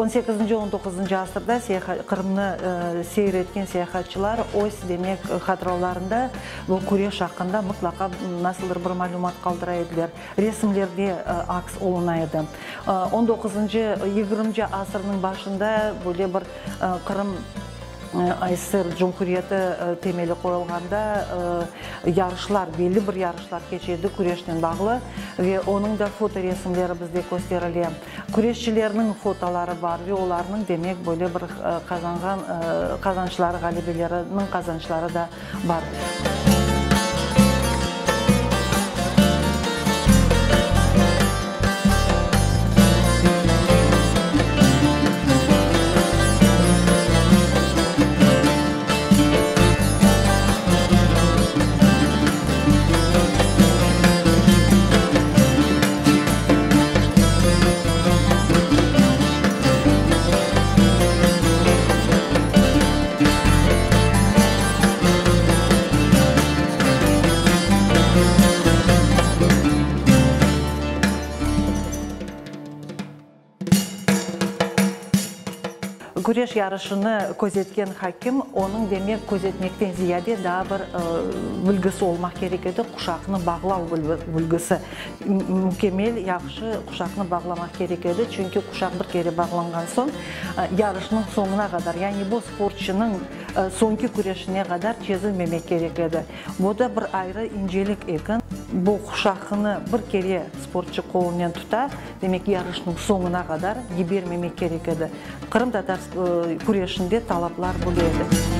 On sekizinci, on doquzıncı asırda Qırımnı seyir etken seyahatçılar öz, demek, hatıralarında bu küreş aqqında mıtlaqa nasıldır bir malümat qaldıra ediler, resimlerde aks oluna edi. On doquzıncı, yigirminci asırnıñ başında böyle bir Qırım ASSR Cumhuriyeti temeli qoyulğanda yarışlar, belli bir yarışlar keçe edi küreşnen bağlı ve onıñ da fotoresimleri bizde kösterile. Küreşçilerniñ fotoları bar ve olarnıñ, demek, böyle bir qazanğan qazançları, ğalebeleriniñ qazançları da bar. Küreş yarışını közetken hakim, onıñ, demek, közetmekten ziyade daa bir bilgisi olmaq kerek edi, quşaqnı bağlav bilgisi. Mükemmel, yahşı quşaqnı bağlamaq kerek edi, çünki quşaq bir kere bağlanğan soñ, yarışnıñ soñuna qadar, yani bu sportçunıñ soñki küreşine qadar çezilmemek kerek edi. Bu da bir ayrı incelik eken. Bu quşaqnı bir kere sportçu qolunen tuta, demek, yarışnıñ soñuna qadar yibermemek kerek edi. Qırımtatar küreşinde talaplar böyle edi.